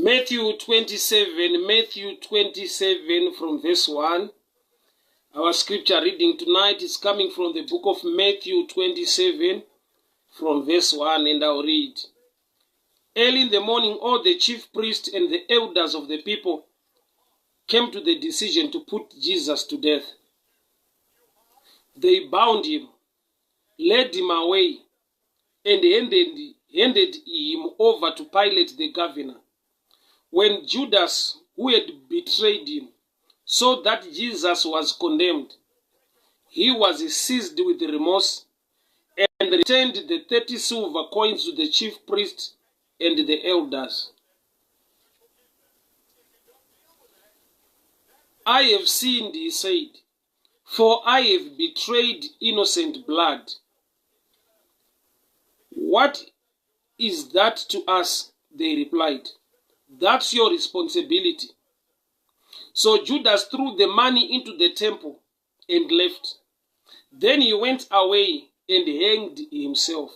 Matthew 27, Matthew 27 from verse 1. Our scripture reading tonight is coming from the book of Matthew 27 from verse 1, and I'll read. Early in the morning, all the chief priests and the elders of the people came to the decision to put Jesus to death. They bound him, led him away, and handed, handed him over to Pilate the governor. When Judas, who had betrayed him, saw that Jesus was condemned, he was seized with remorse and returned the 30 silver coins to the chief priest and the elders. I have sinned, he said, for I have betrayed innocent blood. What is that to us? They replied. That's your responsibility. So Judas threw the money into the temple and left. Then he went away and hanged himself.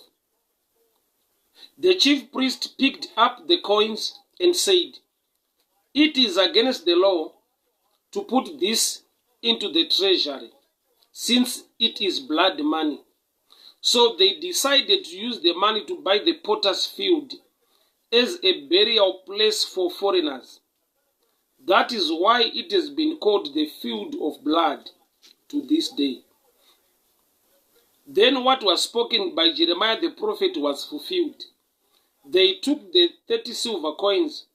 The chief priest picked up the coins and said, It is against the law to put this into the treasury, since it is blood money. So they decided to use the money to buy the potter's field as a burial place for foreigners. That is why it has been called the field of blood to this day. Then what was spoken by Jeremiah the prophet was fulfilled. They took the 30 silver coins,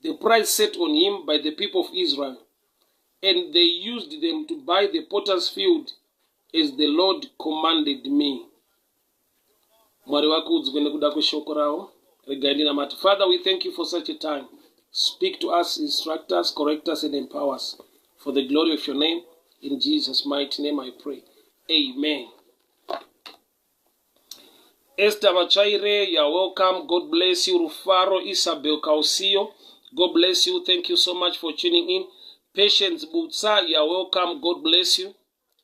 the price set on him by the people of Israel, and they used them to buy the potter's field as the Lord commanded me. Mwari vakudzwe nekuda kweshoko ravo. Regai ndinamate. Father, we thank you for such a time. Speak to us, instruct us, correct us and empower us for the glory of your name. In Jesus' mighty name I pray. Amen. Esther Matsvaire, you are welcome. God bless you. Rufaro Isabel Kausiyo, God bless you. Thank you so much for tuning in. Patience Butsa, you are welcome. God bless you.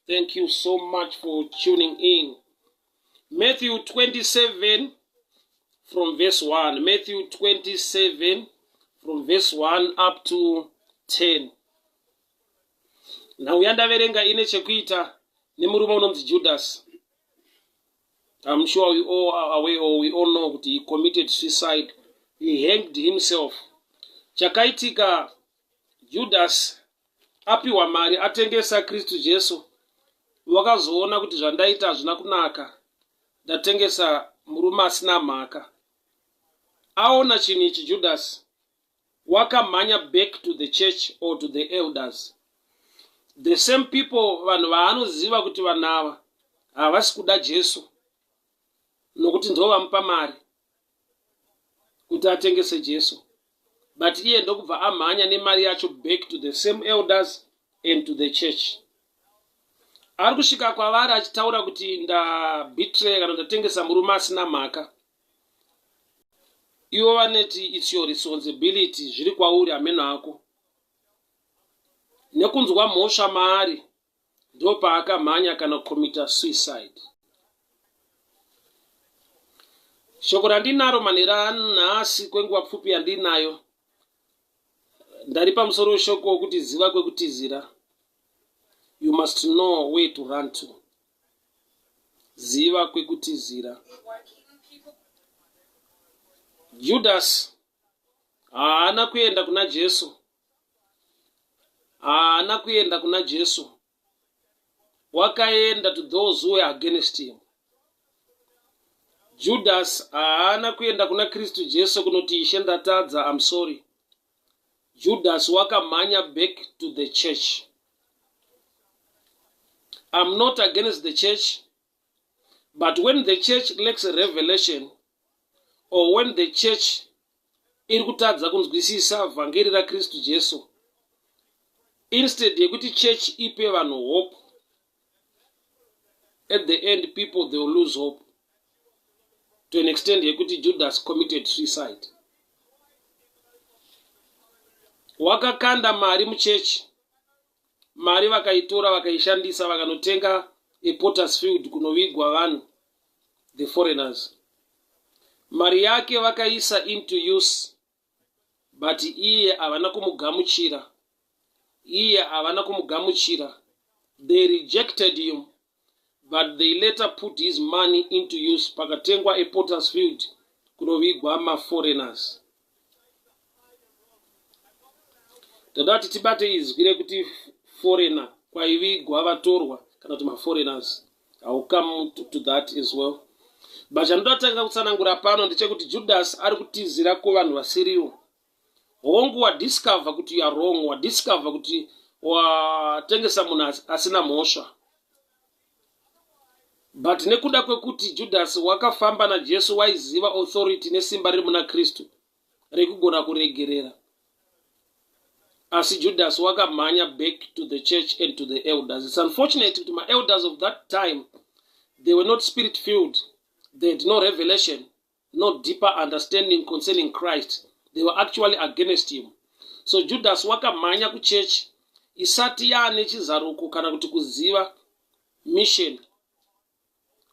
Thank you so much for tuning in. Matthew 27 from verse 1. Matthew 27 from verse 1 up to 10. Nhau yandaverenga ine chekuita nemurume unonzi Judas. I'm sure we all are aware or we all know kuti he committed suicide. He hanged himself. Chakaitika Judas apiwa mari atengesa Kristu Jesu wakazoona kuti zvandaita hazvina kunaka ndatengesa murume asina mhaka. Aona chinhu ichi Judas wakamhanya back to the church or to the elders the same people vanhu vaanoziva kuti vanhu ava havasi kuda Jesu nokuti ndivo vamupa mari kuti atengese Jesu but iye ndokubva amhanya nemari yacho back to the same elders and to the church ari kusvika kwavari achitaura kuti ndabetray kana ndatengesa murume asina mhaka ivo vaneti its your responsibility zviri kwauri hameno ako nekunzwa mhosva maari ndopaakamhanya kana kucommitta suicide shoko randinaro manhero anhasi kwenguva pfupi yandinayo ndari pamusoro weshoko wokuti ziva kwekutizira you must know where to run to ziva kwekutizira judas haana kuenda kuna jesu haana kuenda kuna jesu wakaenda to those who were against him judas haana kuenda kuna kristu jesu kunoti ishe ndatadza am sorry judas wakamhanya back to the church i'm not against the church but when the church lacks revelation or when the church iri kutadza kunzwisisa vhangeri rakristu jesu instead yekuti church ipe vanhu hope at the end people they will lose hope to an extent yekuti judas committed suicide wakakanda mari muchechi mari vakaitora vakaishandisa vakanotenga epotters field kunovigwa vanhu the foreigners mari yake vakaisa into use But iye havana kumugamuchira. Iye havana kumugamuchira. They rejected him but they later put his money into use pakatengwa a potter's field kunovigwa maforeigners. Toda kuti tibate izwi rekuti foreigner kwaivigwa vatorwa kana kuti maforeigners. I will come to that as well. But chandoda kutanga kutsanangura pano ndechekuti Judas ari kutizira kuvanhu vasiriwo. Hongu wadiscover kuti you are wrong, wadiscover kuti watengesa munhu asina mhosva. But nekuda kwekuti Judas wakafamba naJesu waiziva authority nesimba riri muna Kristu rekugona kuregerera. Asi Judas wakamhanya back to the church and to the elders. It's unfortunate kuti maelders of that time they were not spirit filled. They had no revelation, no deeper understanding concerning Christ. They were actually against him. So Judas wakamhanya kuchurch isati yaane chizaruko kana kuti kuziva mission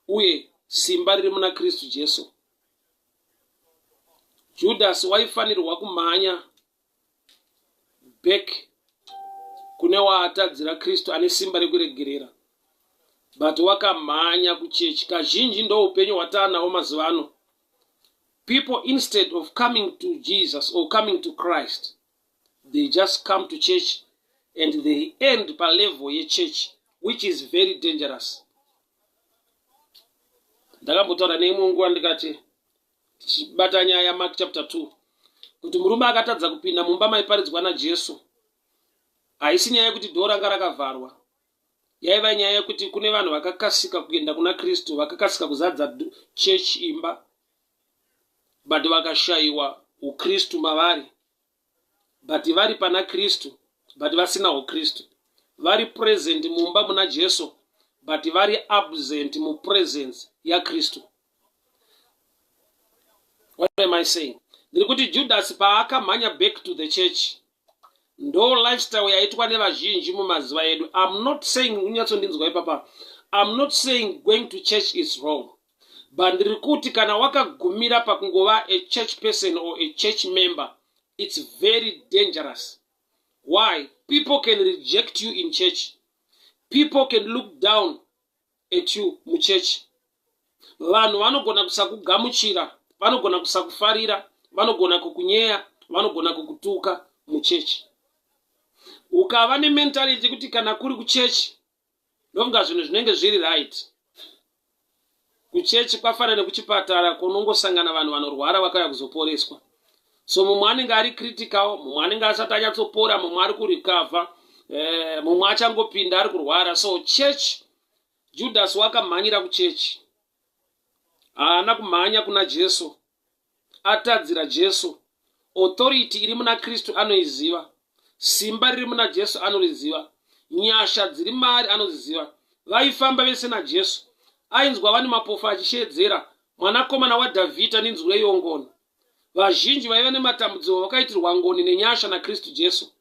uye simba riri muna Kristu Jesu. Judas waifanirwa kumhanya back kune waatadzira Kristu ane simba rekuregerera but wakamhanya kuchechi. Kazhinji ndo upenyu hwataanawo mazuva ano. People instead of coming to Jesus or coming to Christ, they just come to church and they end palevel yechurch, which is very dangerous. Ndakambotaura neimwe nguva ndikati tichibata nyaya yaMark chapter 2 kuti murume akatadza kupinda mumba maiparidzwa naJesu. Haisi nyaya yekuti dhoo ranga rakavharwa, yaiva nyaya yekuti kune vanhu vakakasika kuenda kuna Kristu, vakakasika kuzadza church imba, but vakashayiwa uKristu mavari, but vari pana Kristu but vasina uKristu, vari present mumba muna Jesu but vari absent mupresence yaKristu. What am I saying? Ndiri kuti Judas paakamhanya back to the church, ndo lifestyle yaitwa nevazhinji mumazuva edu. I'm not saying, unyatsondinzwa ipapa, I'm not saying going to church is wrong, but ndiri kuti kana wakagumira pakungova a church person or a church member, it's very dangerous. Why? People can reject you in church. People can look down at you muchechi. Vanhu vanogona kusakugamuchira, vanogona kusakufarira, vanogona kukunyeya, vanogona kukutuka muchechi. Ukava nementality yekuti kana kuri kuchechi ndofunga zvinhu zvinenge zviri right, kuchechi kwafanana nekuchipatara kunongosangana vanhu vanorwara vakauya kuzoporeswa. So mumwe anenge ari critical, mumwe anenge asati anyatsopora, mumwe ari kurecover, mumwe achangopinda ari kurwara. So church, Judas wakamhanyira kuchechi, haana kumhanya kuna Jesu. Atadzira Jesu, authority iri muna Kristu anoiziva, simba riri muna Jesu anoriziva, nyasha dziri maari anoziziva. Vaifamba vese naJesu, ainzwa vane mapofu achishedzera, mwanakomana waDhavhidha, ndinzwireiwo ngoni. Vazhinji vaiva nematambudziko vakaitirwa ngoni nenyasha naKristu Jesu.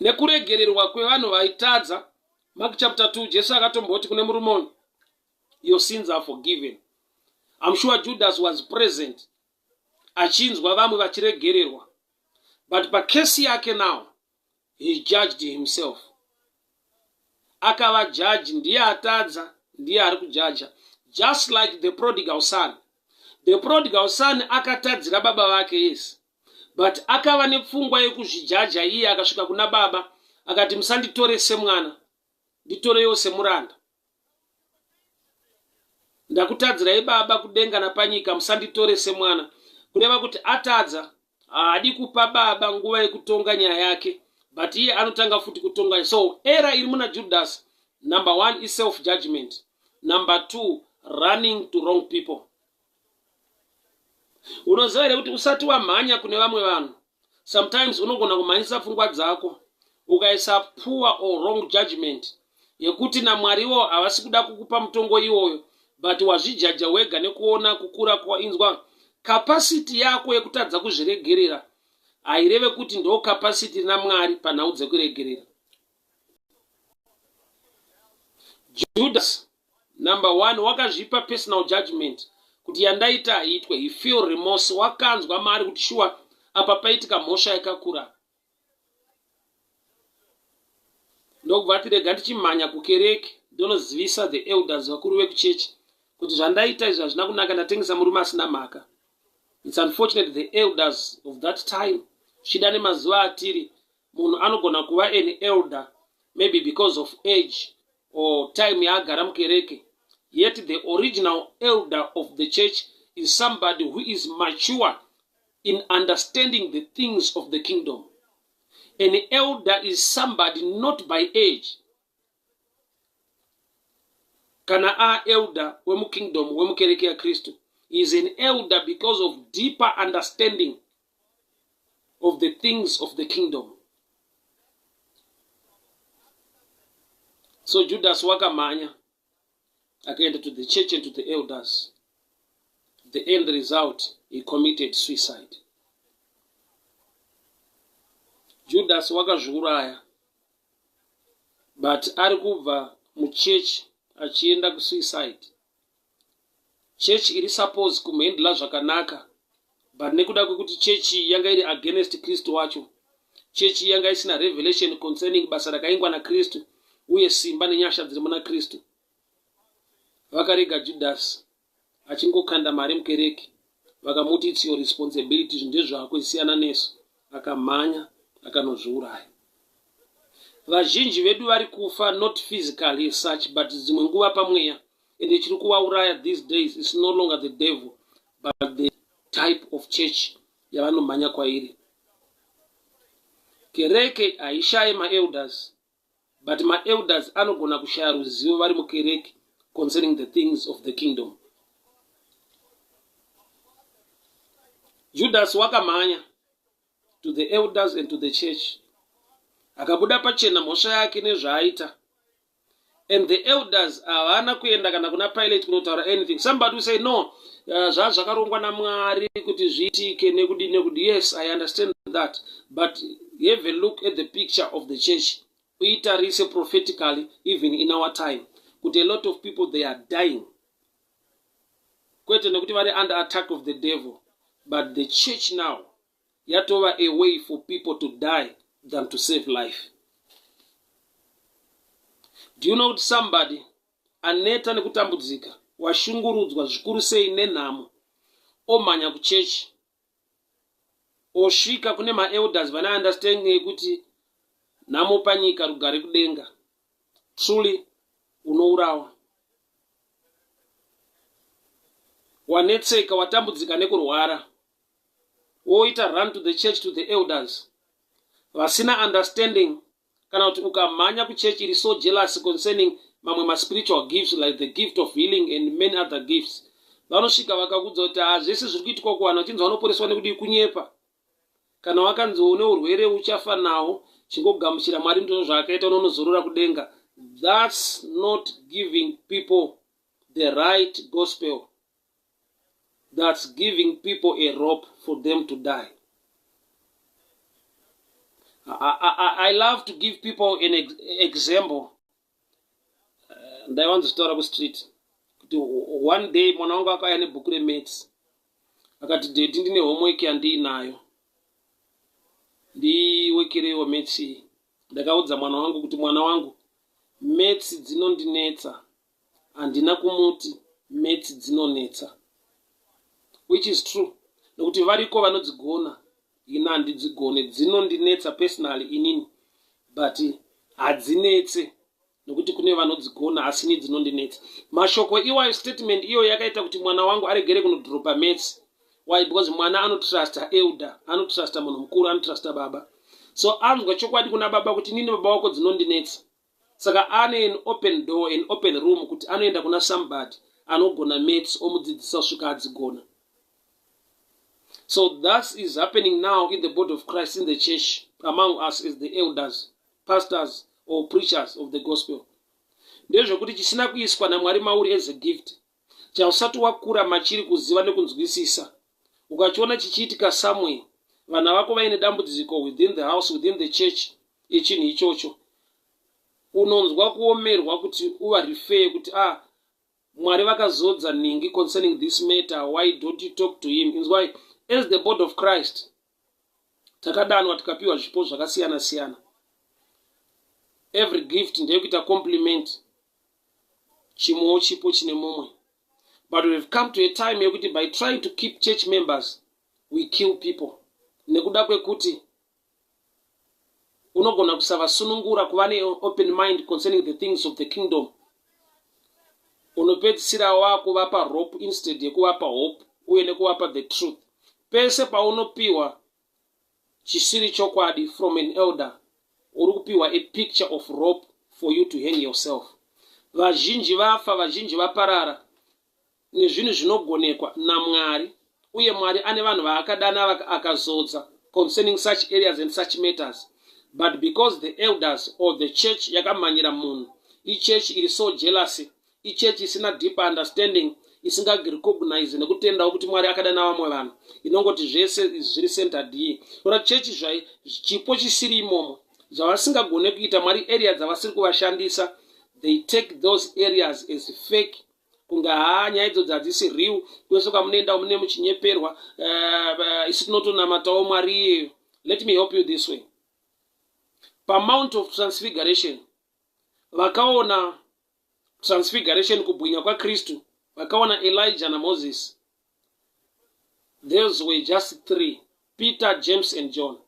Nekuregererwa kwevanhu vaitadza, Mark chapter 2, Jesu akatomboti kune murume uyu, your sins are forgiven. I'm sure Judas was present achinzwa vamwe vachiregererwa, but pacase yake now he judged himself, akava judge, ndiye atadza, ndiye ari kujaja. Just like the prodigal son. The prodigal son akatadzira baba vake, yes, but akava nepfungwa yekuzvijaja iye. Akasvika kuna baba akati, musanditore semwana, nditorewo semuranda. Ndakutadzirai baba, kudenga napanyika, musanditore semwana. Kureva kuti atadza, haadi kupa baba nguva yekutonga nyaya yake, but iye anotanga futi kutonga. So error iri muna Judas, number one is self judgment, number two, running to wrong people. Unoziva here kuti usati wamhanya kune vamwe vanhu, sometimes unogona kumhanyisa pfungwa dzako ukaisa poor or wrong judgment yekuti naMwariwo havasi kuda kukupa mutongo iwoyo, but wazvijaja wega nekuona kukura kwainzwa capacity yako yekutadza kuzviregerera haireve kuti ndo capacity naMwari panhau dzekuregerera. Judas, number one, wakazvipa personal judgment. Kuti yandaita haiitwe. He feel remorse, wakanzwa maari kuti shuwa apa paitika mhosva yakakura. Ndokubva ati rega ndichimhanya kukereke ndonozivisa the elders, vakuru vekuchechi, kuti zvandaita izvi hazvina kunaka, ndatengesa murume asina mhaka. It's unfortunate the elders of that time, zvichida nemazuva atiri, munhu anogona kuva an elder maybe because of age or time yaagara mukereke, yet the original elder of the church is somebody who is mature in understanding the things of the kingdom. An elder is somebody not by age. Kana a elder wemukingdom, wemukereke yaKristu, is an elder because of deeper understanding of the things of the kingdom. So Judas wakamhanya akaenda to the church and to the elders. The end result, he committed suicide. Judas wakazviuraya, but ari kubva muchechi achienda kusuicide. Church iri suppose kumuhandla zvakanaka, but nekuda kwekuti chechi yanga iri against Kristu wacho, chechi yanga isina revelation concerning basa rakaingwa naKristu uye simba nenyasha dziri muna Kristu, vakarega Judhasi achingokanda mari mukereke, vakamuti its your responsibility, zvinhu ndezvako, isiyana nesu. Akamhanya akanozviuraya. Vazhinji vedu vari kufa, not physically as such, but dzimwe nguva pamweya. Ende chiri kuvauraya these days is no longer the devil, but the type of church yavanomhanya kwairi. Kereke haishaye maelders, but maelders anogona kushaya ruzivo vari mukereke concerning the things of the kingdom. Judas wakamhanya to the elders and to the church, akabuda pachena mhosva yake nezvaaita, and the elders havana kuenda kana kuna Pilate kunotaura anything. Somebody will say, no, zvaa zvakarongwa naMwari kuti zviitike nekudi nekudi. Yes, I understand that, but have a look at the picture of the church, uitarise prophetically even in our time, kuti a lot of people, they are dying, kwete nekuti vari under attack of the devil, but the church now yatova a way for people to die than to save life. Do you know kuti somebody aneta nekutambudzika, washungurudzwa zvikuru sei nenhamo, omhanya kuchechi, osvika kune maelders vane understanding yekuti nhamo panyika, rugare kudenga, truly unourawa. Wanetseka, watambudzika nekurwara, woita run to the church, to the elders vasina understanding, kana kuti ukamhanya kuchechi iri so jealous concerning mamwe maspiritual gifts like the gift of healing and many other gifts, vanosvika vakakudza kuti hazvese zviri kuitwa kuvanhu vachinzi vanoporeswa nekudii, kunyepa. Kana wakanzi une urwere uchafa nawo, chingogamuchira Mwari, ndizvo zvaakaita, unonozorora kudenga. That's not giving people the right gospel. That's giving people a rope for them to die. I love to give people an example. Ndaiwanzotaura kustreet kuti one day mwana wangu akauya nebhuku remaths, akati, "Daddy, ndine homework yandiinayo, ndiwekereiwo maths iyi." Ndakaudza mwana wangu kuti, "Mwana wangu, maths dzinondinetsa." Handina kumuti maths dzinonetsa, which is true, nokuti variko vanodzigona, ini handidzigone. Dzinondinetsa personally inini, but hadzinetse nokuti kune vanodzigona, asi ini dzinondinetsa. Mashoko iwayo, statement iyoyo yakaita kuti mwana wangu aregere kunodropa maths. Why? Because mwana anotrusta elder, anotrusta munhu mukuru, anotrusta baba. So anzwa chokwadi kuna baba kuti, "Nini baba wako dzinondinetsa." Saka ane an open door, an open room, kuti anoenda kuna somebody anogona maths, omudzidzisa kusvika adzigona. So that is happening now in the body of Christ, in the church, among us as the elders, pastors or preachers of the gospel. Ndezvekuti chisina kuiswa naMwari mauri as a gift, chausati wakura machiri kuziva nekunzwisisa, ukachiona chichiitika somewhere, vana vako vaine dambudziko within the house, within the church, yechinhu ichocho, unonzwa kuomerwa kuti uvarefer kuti ah. Mwari vakazodza nhingi concerning this matter, why don't you talk to him? Inzwai, as the body of Christ, takadanwa tikapiwa zvipo zvakasiyana siyana. Every gift ndeyekuita compliment chimwewo chipo chine mumwe. But we've come to a time yekuti by trying to keep church members, we kill people. Nekuda kwekuti unogona kusavasunungura kuva neopen mind concerning the things of the kingdom. Unopedzisira wakuvapa rope instead yekuvapa hope uye nekuvapa the truth. Pese paunopiwa chisiri chokwadi from an elder, uri kupiwa a picture of rope for you to hang yourself. Vazhinji vafa, vazhinji vaparara nezvinhu zvinogonekwa naMwari, uye Mwari ane vanhu vaakadana akazodza concerning such areas and such matters. But because the elders or the church yakamhanyira munhu, ichurch iri so jealousy, ichurch isina deep understanding, isingarecognize nekutendawo kuti Mwari akadana vamwe vanhu, inongoti zvese zviri centered here. Ora chechi zvai chipo chisiri imomo, zvavasingagone kuita Mwari, area dzavasiri kuvashandisa, they take those areas as fake, kunge haa, nyaya idzodzo hadzisi real, kwese kwamunoenda mune muchinyeperwa. Isu tinotonamatawo Mwari iyeyo. Let me help you this way. PaMount of Transfiguration vakaona transfiguration, kubwinya kwaKristu, vakaona Elijah naMoses. Those were just three, Peter, James and John,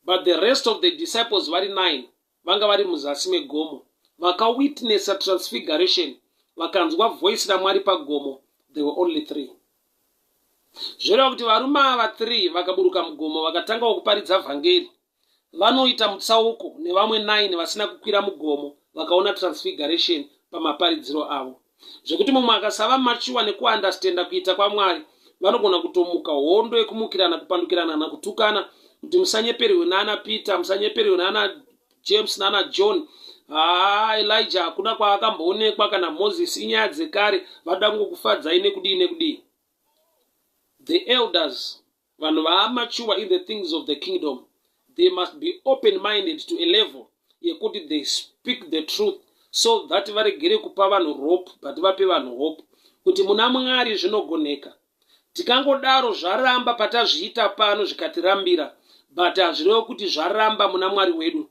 but the rest of the disciples vari nine vanga vari muzasi megomo. Vakawitnessa transfiguration, vakanzwa voice raMwari pagomo, they were only three. Zvoreva kuti varume ava three vakaburuka mugomo vakatangawo kuparidza vhangeri, vanoita mutsauko nevamwe nine vasina kukwira mugomo vakaona transfiguration pamaparidziro avo. Zvekuti mumwe akasava mature nekuunderstanda kuita kwaMwari, vanogona kutomuka hondo yekumukirana, kupandukirana nakutukana, kuti musanyeperwe naana Peter, musanyeperwe naana James naana John. Haa, Elijah hakuna kwaakamboonekwa, kana Moses, inyaya dzekare, vada kungokufadzai nekudii nekudii. The elders, vanhu vaamature in the things of the kingdom, they must be open minded to a level yekuti they speak the truth, so that varegere kupa vanhu rope but vape vanhu hope kuti muna Mwari zvinogoneka. Tikangodaro zvaramba patazviita pano zvikatirambira, but hazvirevo kuti zvaramba muna Mwari wedu.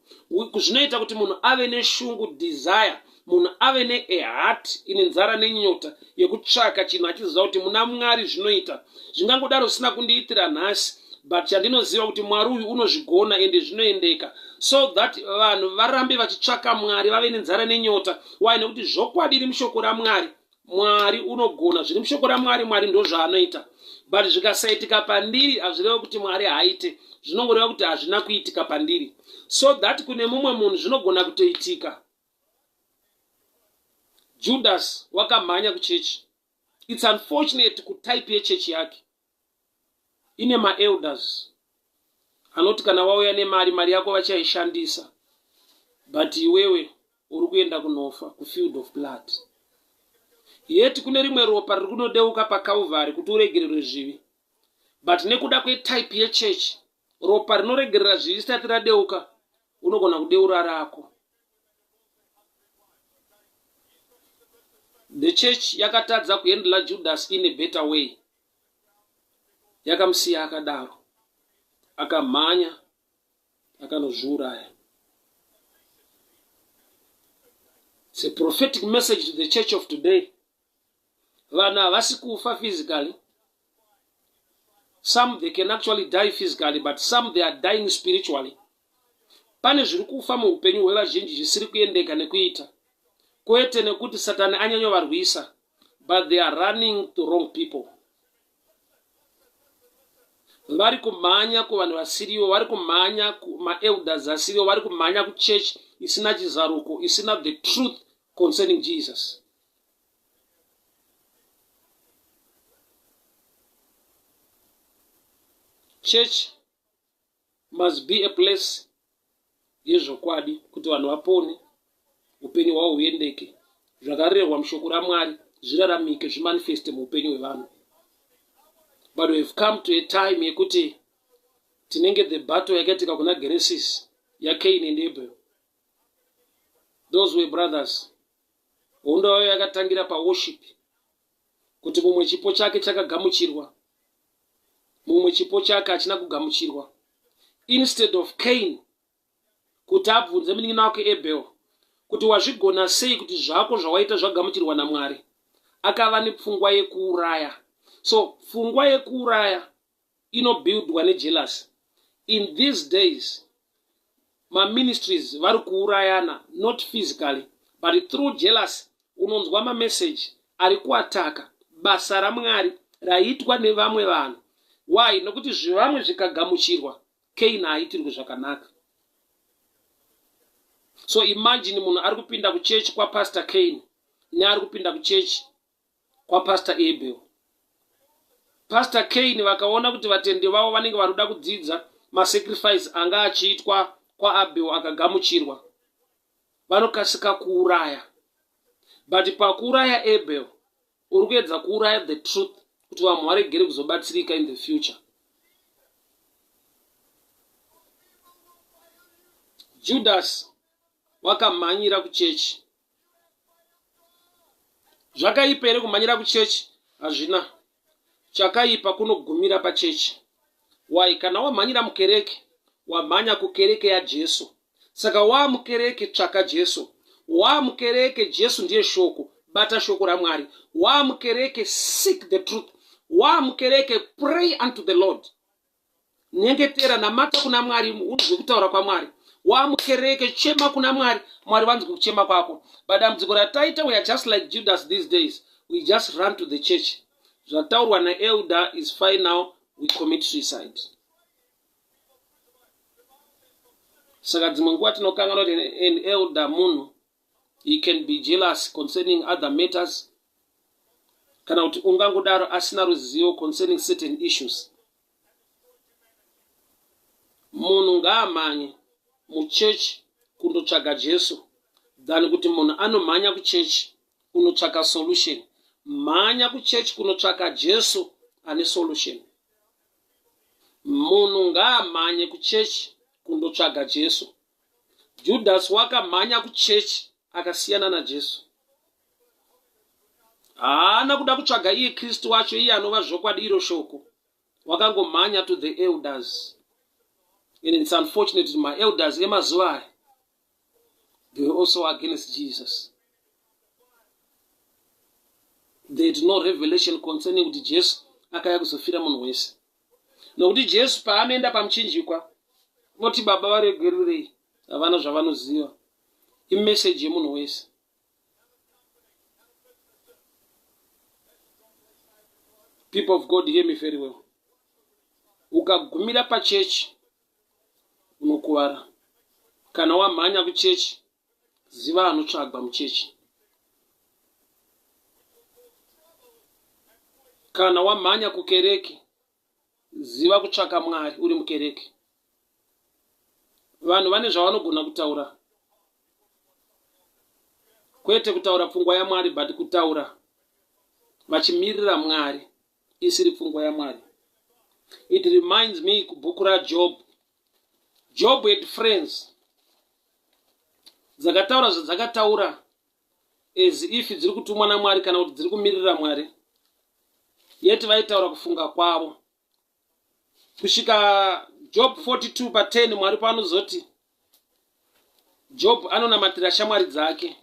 Zvinoita kuti munhu ave neshungu, desire, munhu ave neheart ine nzara nenyota yekutsvaka chinhu, achiziva kuti muna Mwari zvinoita. Zvingangodaro zvisina kundiitira nhasi, but chandinoziva kuti Mwari uyu unozvigona ende zvinoendeka, so that vanhu varambe vachitsvaka Mwari, vave nenzara nenyota. Why? Nekuti zvokwadi iri mushoko raMwari. Mwari unogona zviri mushoko raMwari. Mwari ndo zvaanoita, but zvikasaitika pandiri hazvireva kuti Mwari haaite, zvinongoreva kuti hazvina kuitika pandiri, so that kune mumwe munhu zvinogona kutoitika. Judas wakamhanya kuchechi. It's unfortunate kutype yechechi yake ine maelders anoti kana wauya nemari, mari yako vachaishandisa, but iwewe uri kuenda kunofa kufield of blood. Yeti kune rimwe ropa riri kunodeuka paCalvary kuti uregererwe zvivi, but nekuda kwetype yechechi, ropa rinoregerera zvivi risati radeuka, unogona kudeura rako. The church yakatadza kuhandla Judas in a better way, yakamusiya akadaro, akamhanya akanozviuraya. It's a prophetic message to the church of today. Vanhu havasi kufa physically. Some, they can actually die physically, but some, they are dying spiritually. Pane zviri kufa muupenyu hwevazhinji zvisiri kuendeka nekuita, kwete nekuti Satani anyanyovarwisa, but they are running to wrong people. Vari kumhanya kuvanhu vasirivo, vari kumhanya kumaelders asirivo, vari kumhanya kuchurch isina chizaruko, isina the truth concerning Jesus. Church must be a place yezvokwadi kuti vanhu vapone, upenyu hwavo huendeke, zvakarehwa mushoko raMwari zviraramike, zvimanifeste muupenyu hwevanhu. But we have come to a time yekuti tinenge the battle yakaitika kuna Genesis yaCain and Abel. Those were brothers. Hondo yayo yakatangira paworship. Kuti mumwe chipo chake chakagamuchirwa, mumwe chipo chake hachina kugamuchirwa. Instead of Cain kuti abvunze munin'ina wake Abel kuti wazvigona sei kuti zvako zvawaita zvagamuchirwa naMwari, akava nepfungwa yekuuraya. So pfungwa yekuuraya inobuildwa nejealousy. In these days maministries vari kuurayana, not physically but through jealousy. Unonzwa mameseji ari kuataka basa raMwari raiitwa nevamwe vanhu. Why? Nokuti zvevamwe zvikagamuchirwa, Cain haaitirwe zvakanaka. So imagine munhu ari kupinda kuchechi kwaPastor Cain neari kupinda kuchechi kwaPastor Abel. Pastor Cain vakaona kuti vatendi vavo vanenge vari kuda kudzidza masacrifice anga achiitwa kwaAbel akagamuchirwa, vanokasika kuuraya. But pakuuraya Abel, uri kuedza kuuraya the truth kuti vamwe varegere kuzobatsirika in the future. Judas wakamhanyira kuchechi. Zvakaipa here kumhanyira kuchechi? Hazvina. Chakaipa kunogumira pachechi. Why? Kana wamhanyira mukereke, wamhanya kukereke yaJesu. Saka waamukereke, tsvaka Jesu. Waamukereke, Jesu ndiye shoko. Bata shoko raMwari. Waamukereke, seek the truth. Waamukereke, pray unto the Lord. Nyengetera, namata kuna Mwari, unzwe kutaura kwaMwari. Waamukereke, chema kuna Mwari, Mwari vanzwe kuchema kwako. But dambudziko rataita, we are just like Judas these days. We just run to the church. Zvataurwa naelder is final, we commit suicide. Saka dzimwe nguva tinokanganwa kuti an elder munhu, he can be jealous concerning other matters, kana kuti ungangodaro asina ruzivo concerning certain issues. Munhu ngaamhanye muchechi kundotsvaga Jesu than kuti munhu anomhanya kuchechi kunotsvaka solution. Mhanya kuchechi kunotsvaka Jesu ane solution. Munhu ngaamhanye kuchechi kundotsvaga Jesu. Judas wakamhanya kuchechi akasiyana naJesu. Haana kuda kutsvaga iye Kristu wacho, iye anova zvokwadi iro shoko. Wakangomhanya to the elders. And it's unfortunate kuti maelders emazuva aya, they were also against Jesus. They had no revelation concerning kuti Jesu akaya kuzofira munhu wese. Nokuti Jesu paanoenda pamuchinjikwa, voti Baba varegererei, havana zvavanoziva. Imeseji yemunhu wese. People of God, hear me very well. Ukagumira pachechi unokuvara. Kana wamhanya kuchechi, ziva anotsvagwa muchechi. Kana wamhanya kukereke, ziva kutsvaka Mwari uri mukereke. Vanhu vane zvavanogona kutaura, kwete kutaura pfungwa yaMwari, but kutaura vachimirira Mwari isiri pfungwa yaMwari. It reminds me kubhuku raJob. Job had friends dzakataura zvadzakataura as if dziri kutumwa naMwari kana kuti dziri kumirira Mwari, yet vaitaura kufunga kwavo. Kusvika Job 42 pa10, Mwari paanozoti Job anonamatira shamwari dzake.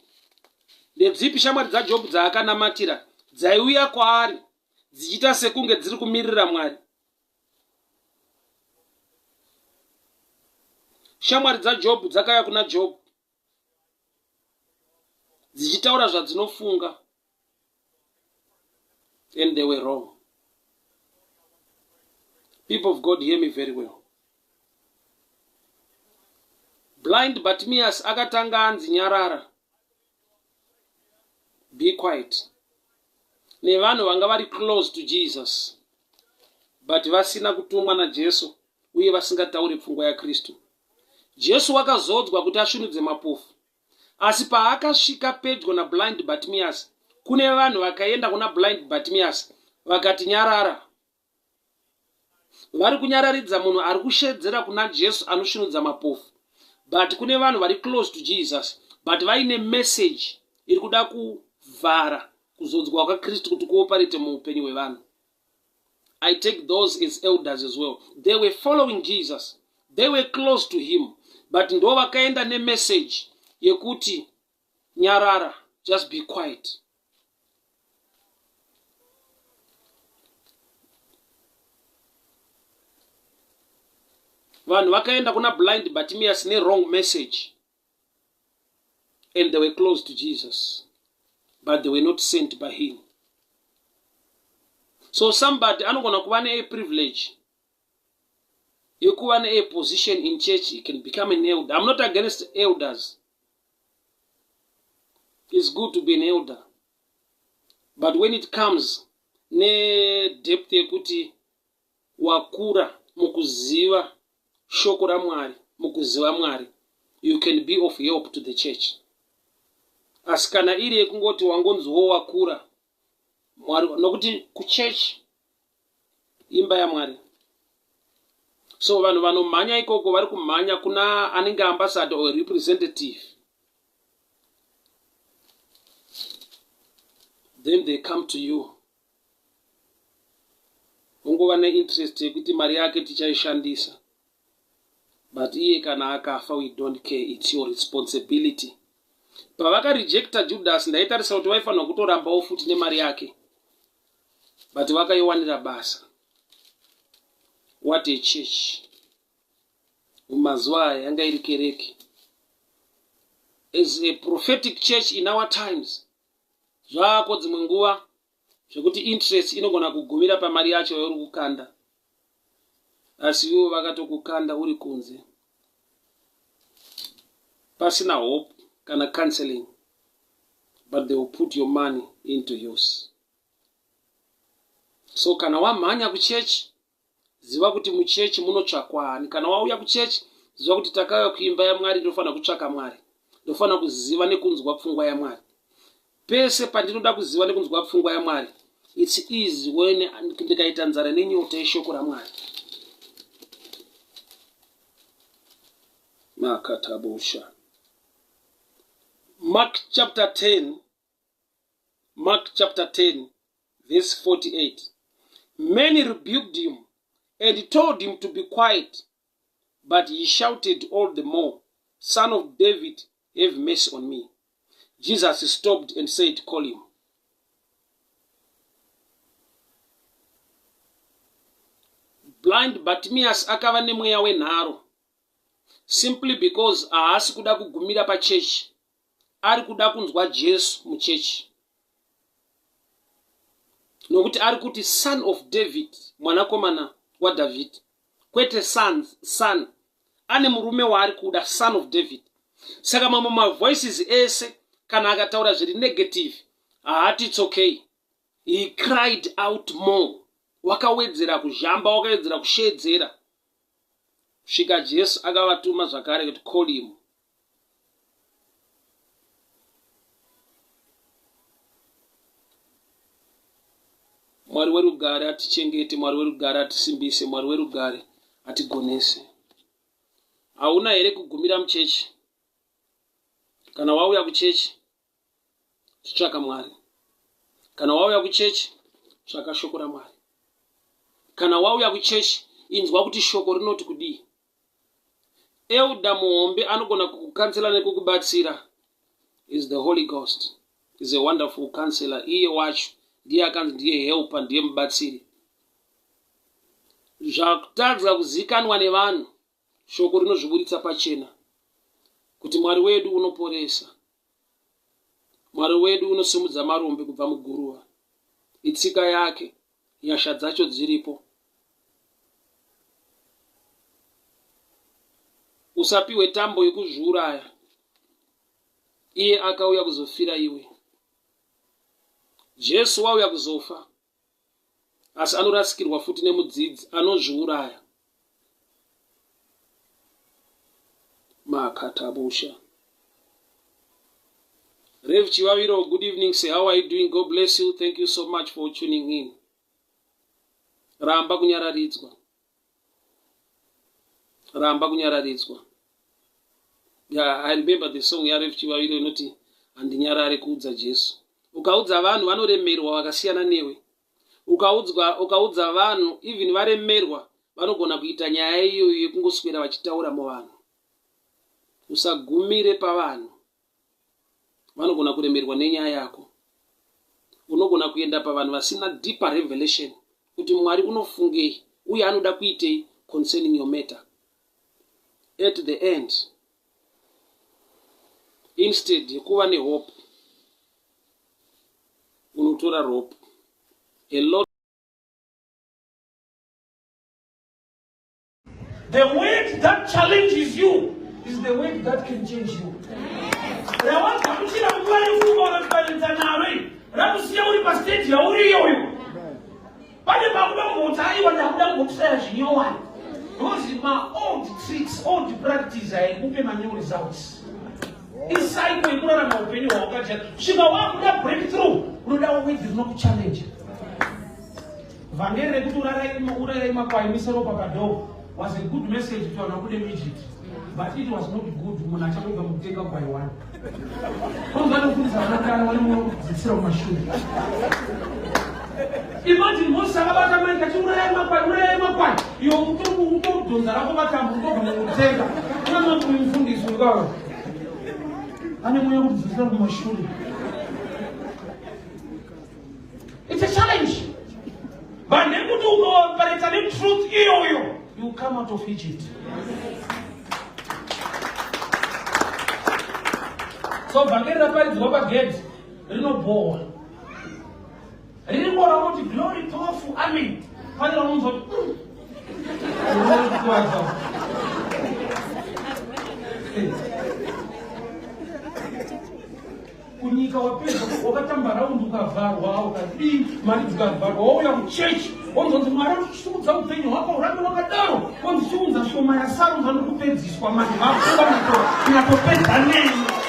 Ndedzipi shamwari dzaJob dzaakanamatira? Dzaiuya kwaari dzichiita sekunge dziri kumirira Mwari. Shamwari dzaJob dzakauya kuna Job dzichitaura zvadzinofunga, and they were wrong. People of God, hear me very well. Blind Bartimaeus akatanga anzi nyarara, be quiet, nevanhu vanga vari close to Jesus but vasina kutumwa naJesu uye vasingatauri pfungwa yaKristu. Jesu wakazodzwa kuti asvinudze mapofu, asi paakasvika pedyo nablind Bartimaeus, kune vanhu vakaenda kuna blind Bartimaeus vakati nyarara. Vari kunyararidza munhu ari kushedzera kuna Jesu anosvinudza mapofu, but kune vanhu vari close to Jesus but vaine message iri kuda kuvhara. kuzodzwa kwaKristu kuti kuoparete muupenyu hwevanhu. I take those as elders as well. They were following Jesus. They were close to him. But ndo vakaenda nemessage yekuti nyarara, just be quiet. Vanhu vakaenda kuna blind Bartimaeus ne-wrong message. And they were close to Jesus. But they were not sent by him. So somebody anogona kuva ne-privilege yekuva ne-position in church. He can become an elder. I'm not against elders. It's good to be an elder. But when it comes nedepth yekuti wakura mukuziva shoko raMwari, mukuziva Mwari, you can be of help to the church. Asi kana iri yekungoti wangonziwo wakura, Mwari, nokuti kuchurch imba yaMwari. So vanhu vanomhanya ikoko vari kumhanya kuna anenge ambassador or representative. Then they come to you. Ungova neinterest yekuti mari yake tichaishandisa. But iye kana akafa, we don't care. It's your responsibility. Pavakarejecta Judas, ndaitarisa kuti vaifanirwa kutorambawo futi nemari yake. But vakaiwanira basa. What a church. Mumazuva aya yanga iri kereke. As a prophetic church in our times, zvako dzimwe nguva zvekuti interest inogona kugumira pamari yacho yauri kukanda, asi ivo vakatokukanda uri kunze pasina hope kana counseling, but they will put your money into use. So kana wamhanya kuchechi, ziva kuti muchechi munotsvakwa ani. Kana wauya kuchechi, ziva kuti takauya kuimba yaMwari, ndofanira kutsvaka Mwari, ndofanira kuziva nekunzwa pfungwa yaMwari. Pese pandinoda kuziva nekunzwa pfungwa yaMwari, it's easy when ndikaita nzara nenyota yeshoko raMwari. Makatabusha. Mark chapter 10, Mark chapter 10, verse 48. Many rebuked him and told him to be quiet, but he shouted all the more, Son of David, have mercy on me. Jesus stopped and said, Call him. Blind Bartimaeus akava nemweya wenharo simply because haasi kuda kugumira pachechi, ari kuda kunzwa Jesu muchechi, nokuti ari kuti Son of David, mwanakomana waDavid, kwete sons, son ane murume waari kuda, Son of David. Saka mamwe mavoices ese kana akataura zviri negative, haati it's okay. He cried out more, wakawedzera kuzhamba, wakawedzera kusheedzera, kusvika Jesu akavatuma zvakare kuti call him. Mwari werugare atichengete, Mwari werugare atisimbise, Mwari werugare atigonese. Hauna here kugumira muchechi? Kana wauya kuchechi, chitsvaka Mwari. Kana wauya kuchechi, tsvaka shoko raMwari. Kana wauya kuchechi, inzwa kuti shoko rinoti kudii. Elder muhombe anogona kukukansela nekukubatsira is the Holy Ghost. Is a wonderful counselor. Iye wacho ndiye akanzi ndiye helper, ndiye mubatsiri. Zvakutadza kuzikanwa nevanhu, shoko rinozviburitsa pachena kuti Mwari wedu unoporesa. Mwari wedu unosimudza marombe kubva muguruva. Itsika yake, nyasha dzacho dziripo. Usapiwe tambo yekuzviuraya. Iye akauya kuzofira iwe. Jesu wauya kuzofa, asi anorasikirwa futi nemudzidzi anozviuraya. Makatabusha. Rev Chivaviro, good evening. Say, how are you doing? God bless you. Thank you so much for tuning in. Ramba kunyararidzwa. Ramba kunyararidzwa. Yeah, I remember the song yaRev Chivaviro inoti handinyarare kuudza Jesu. Ukaudza vanhu vanoremerwa vakasiyana newe. Ukaudzwa, ukaudza vanhu even varemerwa vanogona kuita nyaya iyoyo yekungoswera vachitaura muvanhu. Usagumire pavanhu. Vanogona kuremerwa nenyaya yako. Unogona kuenda pavanhu vasina deeper revelation kuti Mwari unofungei uye anoda kuitei concerning your matter. At the end, instead yekuva nehope unotora rope. A lot The word that challenges you is the word that can change you. Rawagamuchira nguva refu ukaona kubatanidza naro iri rakusiya uri pastage yauri iyoyo. Pane pakuda kumboti aiwa ndakuda kumbotraya zvinyowani. Because ma old tricks, old practice haikupe ma new results. Icycle yekurarama upenyu hwawakajaya. Kusvika wakuda breakthrough, unoda word rinokuchallenge. Vhangeri rekuti urayai makwai mise ropa padoor was a good message kuti vanhu vabude muEgypt but it was not good munhu achangobva mukutenga gwai one. Kwanzi vanofundisa vana kana vane mwoyo wekudzidzisira kumashure. Imagine Moses akabata maiki achiurayai makwai urayai makwai iwe utodhonza rako matambo utobva mukutenga. Unoona kuti mufundisi uyu ane mwoyo wekudzidzisira kumashure. It's a challenge. But nekuti ukaoperate netruth iyoyo, you come out of Egypt. So vhangeri raparidzwa pagedhi rinobhowa. Ririko raunoti glory powerful amen. Pane raunonzwa kuti mm. Kunyika wapedza wakatamba raundi ukavharwa ukadii mari dzikavharwa wauya kuchechi wonzonzi mwari anochisimudza upenyu hwako urambe wakadaro wonzi chiunza shoma yasara unza ndikupedziswa manje vakuva kunyatopedza neni.